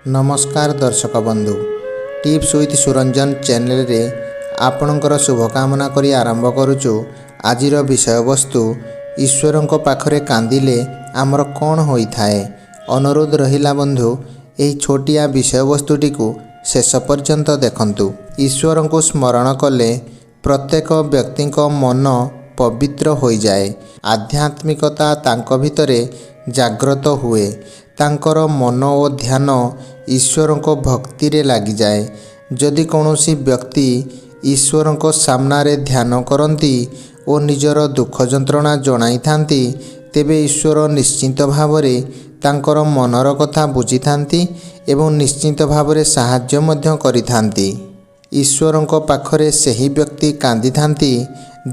ନମସ୍କାର ଦର୍ଶକ ବନ୍ଧୁ, ଟିପ୍ସ ୱିଥ୍ ସୁରଞ୍ଜନ ଚ୍ୟାନେଲରେ ଆପଣଙ୍କର ଶୁଭକାମନା କରି ଆରମ୍ଭ କରୁଛୁ ଆଜିର ବିଷୟବସ୍ତୁ, ଈଶ୍ୱରଙ୍କ ପାଖରେ କାନ୍ଦିଲେ ଆମର କ'ଣ ହୋଇଥାଏ। ଅନୁରୋଧ ରହିଲା ବନ୍ଧୁ, ଏହି ଛୋଟିଆ ବିଷୟବସ୍ତୁଟିକୁ ଶେଷ ପର୍ଯ୍ୟନ୍ତ ଦେଖନ୍ତୁ। ଈଶ୍ୱରଙ୍କୁ ସ୍ମରଣ କଲେ ପ୍ରତ୍ୟେକ ବ୍ୟକ୍ତିଙ୍କ ମନ ପବିତ୍ର ହୋଇଯାଏ। ଆଧ୍ୟାତ୍ମିକତା ତାଙ୍କ ଭିତରେ ଜାଗ୍ରତ ହୁଏ। ତାଙ୍କର ମନ ଓ ଧ୍ୟାନ ଈଶ୍ୱରଙ୍କ ଭକ୍ତିରେ ଲାଗିଯାଏ। ଯଦି କୌଣସି ବ୍ୟକ୍ତି ଈଶ୍ୱରଙ୍କ ସାମ୍ନାରେ ଧ୍ୟାନ କରନ୍ତି ଓ ନିଜର ଦୁଃଖ ଯନ୍ତ୍ରଣା ଜଣାଇଥାନ୍ତି, ତେବେ ଈଶ୍ୱର ନିଶ୍ଚିତ ଭାବରେ ତାଙ୍କର ମନର କଥା ବୁଝିଥାନ୍ତି ଏବଂ ନିଶ୍ଚିତ ଭାବରେ ସାହାଯ୍ୟ ମଧ୍ୟ କରିଥାନ୍ତି। ଈଶ୍ୱରଙ୍କ ପାଖରେ ସେହି ବ୍ୟକ୍ତି କାନ୍ଦିଥାନ୍ତି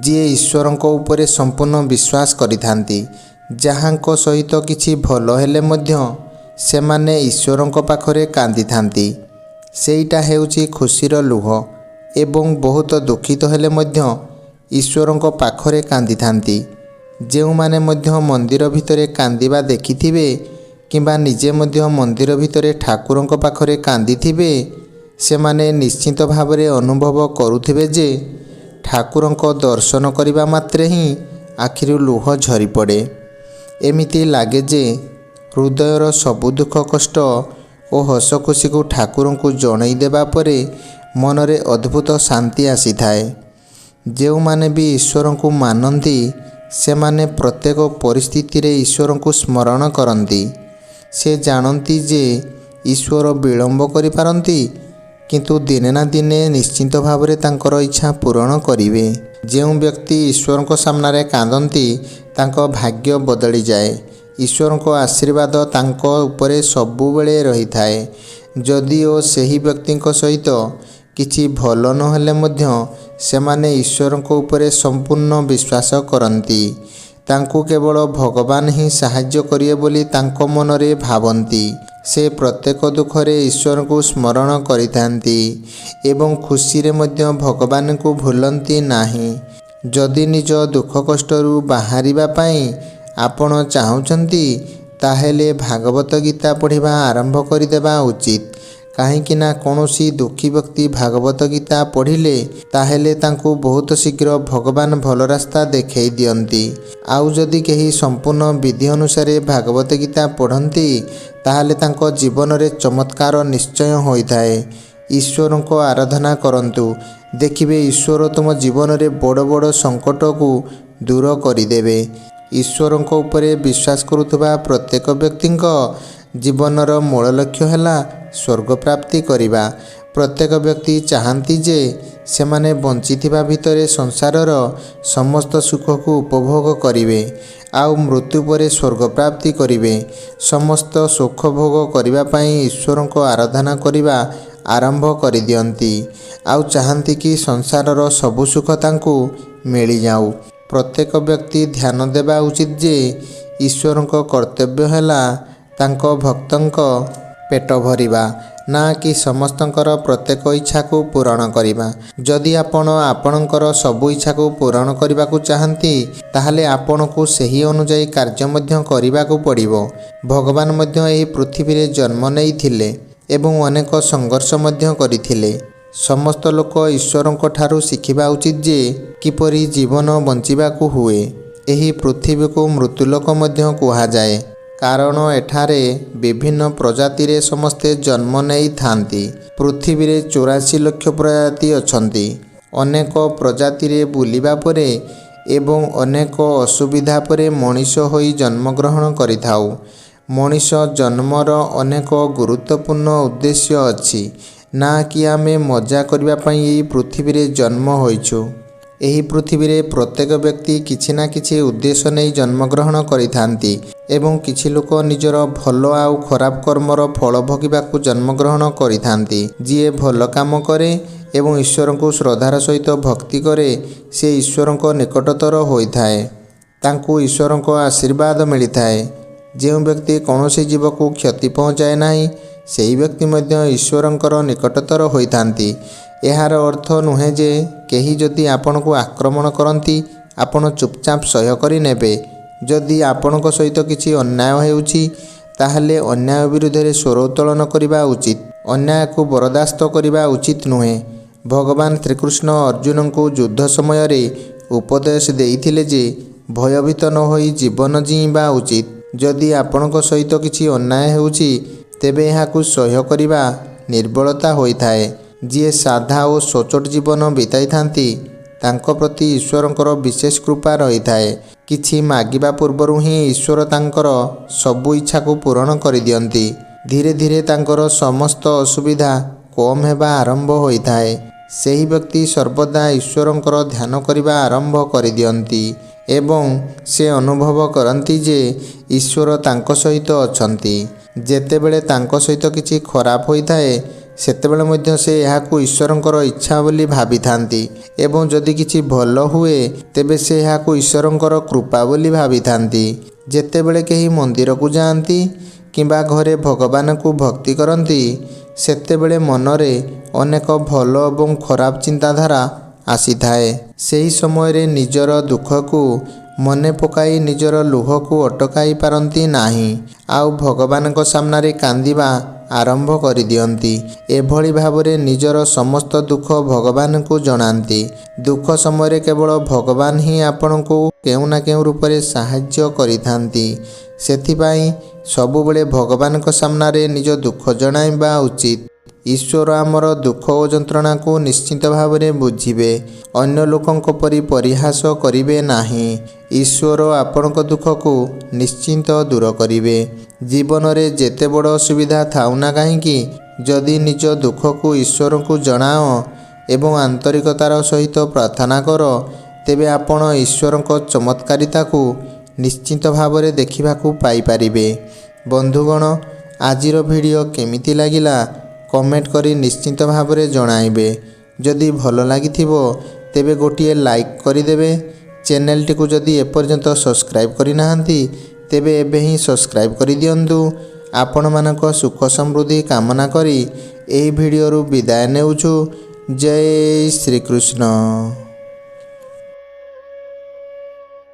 ଯିଏ ଈଶ୍ୱରଙ୍କ ଉପରେ ସମ୍ପୂର୍ଣ୍ଣ ବିଶ୍ୱାସ କରିଥାନ୍ତି। ଯାହାଙ୍କ ସହିତ କିଛି ଭଲ ହେଲେ ମଧ୍ୟ ସେମାନେ ଈଶ୍ୱରଙ୍କ ପାଖରେ କାନ୍ଦିଥାନ୍ତି, ସେଇଟା ହେଉଛି ଖୁସିର ଲୁହ, ଏବଂ ବହୁତ ଦୁଃଖିତ ହେଲେ ମଧ୍ୟ ଈଶ୍ୱରଙ୍କ ପାଖରେ କାନ୍ଦିଥାନ୍ତି। ଯେଉଁମାନେ ମଧ୍ୟ ମନ୍ଦିର ଭିତରେ କାନ୍ଦିବା ଦେଖିଥିବେ କିମ୍ବା ନିଜେ ମଧ୍ୟ ମନ୍ଦିର ଭିତରେ ଠାକୁରଙ୍କ ପାଖରେ କାନ୍ଦିଥିବେ, ସେମାନେ ନିଶ୍ଚିତ ଭାବରେ ଅନୁଭବ କରୁଥିବେ ଯେ ଠାକୁରଙ୍କ ଦର୍ଶନ କରିବା ମାତ୍ରେ ହିଁ ଆଖିରୁ ଲୁହ ଝରିପଡ଼େ। ଏମିତି ଲାଗେ ଯେ ହୃଦୟର ସବୁ ଦୁଃଖ କଷ୍ଟ ଓ ହସ ଖୁସିକୁ ଠାକୁରଙ୍କୁ ଜଣାଇ ଦେବା ପରେ ମନରେ ଅଦ୍ଭୁତ ଶାନ୍ତି ଆସିଥାଏ। ଯେଉଁମାନେ ବି ଈଶ୍ୱରଙ୍କୁ ମାନନ୍ତି, ସେମାନେ ପ୍ରତ୍ୟେକ ପରିସ୍ଥିତିରେ ଈଶ୍ୱରଙ୍କୁ ସ୍ମରଣ କରନ୍ତି। ସେ ଜାଣନ୍ତି ଯେ ଈଶ୍ୱର ବିଳମ୍ବ କରିପାରନ୍ତି, କିନ୍ତୁ ଦିନେ ନା ଦିନେ ନିଶ୍ଚିତ ଭାବରେ ତାଙ୍କର ଇଚ୍ଛା ପୂରଣ କରିବେ। ଯେଉଁ ବ୍ୟକ୍ତି ଈଶ୍ୱରଙ୍କ ସାମ୍ନାରେ କାନ୍ଦନ୍ତି, ତାଙ୍କ ଭାଗ୍ୟ ବଦଳିଯାଏ। ଈଶ୍ୱରଙ୍କ ଆଶୀର୍ବାଦ ତାଙ୍କ ଉପରେ ସବୁବେଳେ ରହିଥାଏ। ଯଦିଓ ସେହି ବ୍ୟକ୍ତିଙ୍କ ସହିତ କିଛି ଭଲ ନହେଲେ ମଧ୍ୟ ସେମାନେ ଈଶ୍ୱରଙ୍କ ଉପରେ ସମ୍ପୂର୍ଣ୍ଣ ବିଶ୍ୱାସ କରନ୍ତି। ତାଙ୍କୁ କେବଳ ଭଗବାନ ହିଁ ସାହାଯ୍ୟ କରିବେ ବୋଲି ତାଙ୍କ ମନରେ ଭାବନ୍ତି। ସେ ପ୍ରତ୍ୟେକ ଦୁଃଖରେ ଈଶ୍ୱରଙ୍କୁ ସ୍ମରଣ କରିଥାନ୍ତି ଏବଂ ଖୁସିରେ ମଧ୍ୟ ଭଗବାନଙ୍କୁ ଭୁଲନ୍ତି ନାହିଁ। ଯଦି ନିଜ ଦୁଃଖ କଷ୍ଟରୁ ବାହାରିବା ପାଇଁ ଆପଣ ଚାହୁଁଛନ୍ତି, ତାହେଲେ ଭାଗବତ ଗୀତା ପଢ଼ିବା ଆରମ୍ଭ କରିଦେବା ଉଚିତ। କାହିଁକି ନା କୌଣସି ଦୁଃଖୀ ବ୍ୟକ୍ତି ଭାଗବତ ଗୀତା ପଢ଼ିଲେ ତାହେଲେ ତାଙ୍କୁ ବହୁତ ଶୀଘ୍ର ଭଗବାନ ଭଲ ରାସ୍ତା ଦେଖାଇ ଦିଅନ୍ତି। ଆଉ ଯଦି କେହି ସମ୍ପୂର୍ଣ୍ଣ ବିଧି ଅନୁସାରେ ଭାଗବତ ଗୀତା ପଢ଼ନ୍ତି, ତାହେଲେ ତାଙ୍କ ଜୀବନରେ ଚମତ୍କାର ନିଶ୍ଚୟ ହୋଇଥାଏ। ଈଶ୍ୱରଙ୍କ ଆରାଧନା କରନ୍ତୁ, ଦେଖିବେ ଈଶ୍ୱର ତୁମ ଜୀବନରେ ବଡ଼ ବଡ଼ ସଙ୍କଟକୁ ଦୂର କରିଦେବେ। ଈଶ୍ୱରଙ୍କ ଉପରେ ବିଶ୍ୱାସ କରୁଥିବା ପ୍ରତ୍ୟେକ ବ୍ୟକ୍ତିଙ୍କ ଜୀବନର ମୂଳ ଲକ୍ଷ୍ୟ ହେଲା ସ୍ୱର୍ଗ ପ୍ରାପ୍ତି କରିବା। ପ୍ରତ୍ୟେକ ବ୍ୟକ୍ତି ଚାହାନ୍ତି ଯେ ସେମାନେ ବଞ୍ଚିଥିବା ଭିତରେ ସଂସାରର ସମସ୍ତ ସୁଖକୁ ଉପଭୋଗ କରିବେ ଆଉ ମୃତ୍ୟୁ ପରେ ସ୍ୱର୍ଗ ପ୍ରାପ୍ତି କରିବେ। ସମସ୍ତ ସୁଖ ଭୋଗ କରିବା ପାଇଁ ଈଶ୍ୱରଙ୍କ ଆରାଧନା କରିବା ଆରମ୍ଭ କରିଦିଅନ୍ତି ଆଉ ଚାହାନ୍ତି କି ସଂସାରର ସବୁ ସୁଖ ତାଙ୍କୁ ମିଳିଯାଉ। ପ୍ରତ୍ୟେକ ବ୍ୟକ୍ତି ଧ୍ୟାନ ଦେବା ଉଚିତ ଯେ ଈଶ୍ୱରଙ୍କ କର୍ତ୍ତବ୍ୟ ହେଲା ତାଙ୍କ ଭକ୍ତଙ୍କ ପେଟ ଭରିବା, ନା କି ସମସ୍ତଙ୍କର ପ୍ରତ୍ୟେକ ଇଚ୍ଛାକୁ ପୂରଣ କରିବା। ଯଦି ଆପଣ ଆପଣଙ୍କର ସବୁ ଇଚ୍ଛାକୁ ପୂରଣ କରିବାକୁ ଚାହାନ୍ତି, ତାହେଲେ ଆପଣଙ୍କୁ ସେହି ଅନୁଯାୟୀ କାର୍ଯ୍ୟ ମଧ୍ୟ କରିବାକୁ ପଡ଼ିବ। ଭଗବାନ ମଧ୍ୟ ଏହି ପୃଥିବୀରେ ଜନ୍ମ ନେଇଥିଲେ ଏବଂ ଅନେକ ସଂଘର୍ଷ ମଧ୍ୟ କରିଥିଲେ। ସମସ୍ତ ଲୋକ ଈଶ୍ୱରଙ୍କ ଠାରୁ ଶିଖିବା ଉଚିତ ଯେ କିପରି ଜୀବନ ବଞ୍ଚିବାକୁ ହୁଏ। ଏହି ପୃଥିବୀକୁ ମୃତ୍ୟୁଲୋକ ମଧ୍ୟ କୁହାଯାଏ, କାରଣ ଏଠାରେ ବିଭିନ୍ନ ପ୍ରଜାତିରେ ସମସ୍ତେ ଜନ୍ମ ନେଇଥାନ୍ତି। ପୃଥିବୀରେ 84 ଲକ୍ଷ ପ୍ରଜାତି ଅଛନ୍ତି। ଅନେକ ପ୍ରଜାତିରେ ବୁଲିବା ପରେ ଏବଂ ଅନେକ ଅସୁବିଧା ପରେ ମଣିଷ ହୋଇ ଜନ୍ମଗ୍ରହଣ କରିଥାଉ। ମଣିଷ ଜନ୍ମର ଅନେକ ଗୁରୁତ୍ୱପୂର୍ଣ୍ଣ ଉଦ୍ଦେଶ୍ୟ ଅଛି, ନା କି ଆମେ ମଜା କରିବା ପାଇଁ ଏହି ପୃଥିବୀରେ ଜନ୍ମ ହୋଇଛୁ। ଏହି ପୃଥିବୀରେ ପ୍ରତ୍ୟେକ ବ୍ୟକ୍ତି କିଛି ନା କିଛି ଉଦ୍ଦେଶ୍ୟ ନେଇ ଜନ୍ମଗ୍ରହଣ କରିଥାନ୍ତି ଏବଂ କିଛି ଲୋକ ନିଜର ଭଲ ଆଉ ଖରାପ କର୍ମର ଫଳ ଭୋଗିବାକୁ ଜନ୍ମଗ୍ରହଣ କରିଥାନ୍ତି। ଯିଏ ଭଲ କାମ କରେ ଏବଂ ଈଶ୍ୱରଙ୍କୁ ଶ୍ରଦ୍ଧାର ସହିତ ଭକ୍ତି କରେ, ସେ ଈଶ୍ୱରଙ୍କ ନିକଟତର ହୋଇଥାଏ। ତାଙ୍କୁ ଈଶ୍ୱରଙ୍କ ଆଶୀର୍ବାଦ ମିଳିଥାଏ। ଯେଉଁ ବ୍ୟକ୍ତି କୌଣସି ଜୀବକୁ କ୍ଷତି ପହଞ୍ଚାଏ ନାହିଁ, ସେହି ବ୍ୟକ୍ତି ମଧ୍ୟ ଈଶ୍ୱରଙ୍କର ନିକଟତର ହୋଇଥାନ୍ତି। ଏହାର ଅର୍ଥ ନୁହେଁ ଯେ କେହି ଯଦି ଆପଣଙ୍କୁ ଆକ୍ରମଣ କରନ୍ତି, ଆପଣ ଚୁପଚାପ ସହ୍ୟ କରି ନେବେ। ଯଦି ଆପଣଙ୍କ ସହିତ କିଛି ଅନ୍ୟାୟ ହେଉଛି, ତାହେଲେ ଅନ୍ୟାୟ ବିରୁଦ୍ଧରେ ସ୍ୱର ଉତ୍ତୋଳନ କରିବା ଉଚିତ। ଅନ୍ୟାୟକୁ ବରଦାସ୍ତ କରିବା ଉଚିତ ନୁହେଁ। ଭଗବାନ ଶ୍ରୀକୃଷ୍ଣ ଅର୍ଜୁନଙ୍କୁ ଯୁଦ୍ଧ ସମୟରେ ଉପଦେଶ ଦେଇଥିଲେ ଯେ ଭୟଭୀତ ନ ହୋଇ ଜୀବନ ଜିଇଁବା ଉଚିତ। ଯଦି ଆପଣଙ୍କ ସହିତ କିଛି ଅନ୍ୟାୟ ହେଉଛି, ତେବେ ଏହାକୁ ସହ୍ୟ କରିବା ନିର୍ବଳତା ହୋଇଥାଏ। ଯିଏ ସାଧା ଓ ସଚ୍ଚୋଟ ଜୀବନ ବିତାଇଥାନ୍ତି, ତାଙ୍କ ପ୍ରତି ଈଶ୍ୱରଙ୍କର ବିଶେଷ କୃପା ରହିଥାଏ। କିଛି ମାଗିବା ପୂର୍ବରୁ ହିଁ ଈଶ୍ୱର ତାଙ୍କର ସବୁ ଇଚ୍ଛାକୁ ପୂରଣ କରିଦିଅନ୍ତି। ଧୀରେ ଧୀରେ ତାଙ୍କର ସମସ୍ତ ଅସୁବିଧା କମ୍ ହେବା ଆରମ୍ଭ ହୋଇଥାଏ। ସେହି ବ୍ୟକ୍ତି ସର୍ବଦା ଈଶ୍ୱରଙ୍କର ଧ୍ୟାନ କରିବା ଆରମ୍ଭ କରିଦିଅନ୍ତି ଏବଂ ସେ ଅନୁଭବ କରନ୍ତି ଯେ ଈଶ୍ୱର ତାଙ୍କ ସହିତ ଅଛନ୍ତି। ଯେତେବେଳେ ତାଙ୍କ ସହିତ କିଛି ଖରାପ ହୋଇଥାଏ, ସେତେବେଳେ ମଧ୍ୟ ସେ ଏହାକୁ ଈଶ୍ୱରଙ୍କର ଇଚ୍ଛା ବୋଲି ଭାବିଥାନ୍ତି ଏବଂ ଯଦି କିଛି ଭଲ ହୁଏ, ତେବେ ସେ ଏହାକୁ ଈଶ୍ୱରଙ୍କର କୃପା ବୋଲି ଭାବିଥାନ୍ତି। ଯେତେବେଳେ କେହି ମନ୍ଦିରକୁ ଯାଆନ୍ତି କିମ୍ବା ଘରେ ଭଗବାନଙ୍କୁ ଭକ୍ତି କରନ୍ତି, ସେତେବେଳେ ମନରେ ଅନେକ ଭଲ ଏବଂ ଖରାପ ଚିନ୍ତାଧାରା ଆସିଥାଏ। ସେହି ସମୟରେ ନିଜର ଦୁଃଖକୁ ମନେ ପକାଇ ନିଜର ଲୁହକୁ ଅଟକାଇ ପାରନ୍ତି ନାହିଁ, ଆଉ ଭଗବାନଙ୍କ ସାମ୍ନାରେ କାନ୍ଦିବା ଆରମ୍ଭ କରିଦିଅନ୍ତି। ଏଭଳି ଭାବରେ ନିଜର ସମସ୍ତ ଦୁଃଖ ଭଗବାନଙ୍କୁ ଜଣାନ୍ତି। ଦୁଃଖ ସମୟରେ କେବଳ ଭଗବାନ ହିଁ ଆପଣଙ୍କୁ କେଉଁ ନା କେଉଁ ରୂପରେ ସାହାଯ୍ୟ କରିଥାନ୍ତି। ସେଥିପାଇଁ ସବୁବେଳେ ଭଗବାନଙ୍କ ସାମ୍ନାରେ ନିଜ ଦୁଃଖ ଜଣାଇବା ଉଚିତ। ଈଶ୍ୱର ଆମର ଦୁଃଖ ଓ ଯନ୍ତ୍ରଣାକୁ ନିଶ୍ଚିତ ଭାବରେ ବୁଝିବେ। ଅନ୍ୟ ଲୋକଙ୍କ ପରି ପରିହାସ କରିବେ ନାହିଁ। ଈଶ୍ୱର ଆପଣଙ୍କ ଦୁଃଖକୁ ନିଶ୍ଚିତ ଦୂର କରିବେ। ଜୀବନରେ ଯେତେ ବଡ଼ ଅସୁବିଧା ଥାଉ ନା କାହିଁକି, ଯଦି ନିଜ ଦୁଃଖକୁ ଈଶ୍ୱରଙ୍କୁ ଜଣାଅ ଏବଂ ଆନ୍ତରିକତାର ସହିତ ପ୍ରାର୍ଥନା କର, ତେବେ ଆପଣ ଈଶ୍ୱରଙ୍କ ଚମତ୍କାରିତାକୁ ନିଶ୍ଚିତ ଭାବରେ ଦେଖିବାକୁ ପାଇପାରିବେ। ବନ୍ଧୁଗଣ, ଆଜିର ଭିଡ଼ିଓ କେମିତି ଲାଗିଲା କମେଣ୍ଟ କରି ନିଶ୍ଚିତ ଭାବରେ ଜଣାଇବେ। ଯଦି ଭଲ ଲାଗିଥିବ, ତେବେ ଗୋଟିଏ ଲାଇକ୍ କରିଦେବେ। ଚ୍ୟାନେଲଟିକୁ ଯଦି ଏପର୍ଯ୍ୟନ୍ତ ସବସ୍କ୍ରାଇବ୍ କରିନାହାନ୍ତି, ତେବେ ଏବେ ହିଁ ସବସ୍କ୍ରାଇବ୍ କରିଦିଅନ୍ତୁ। ଆପଣମାନଙ୍କ ସୁଖ ସମୃଦ୍ଧି କାମନା କରି ଏହି ଭିଡ଼ିଓରୁ ବିଦାୟ ନେଉଛୁ। ଜୟ ଶ୍ରୀକୃଷ୍ଣ।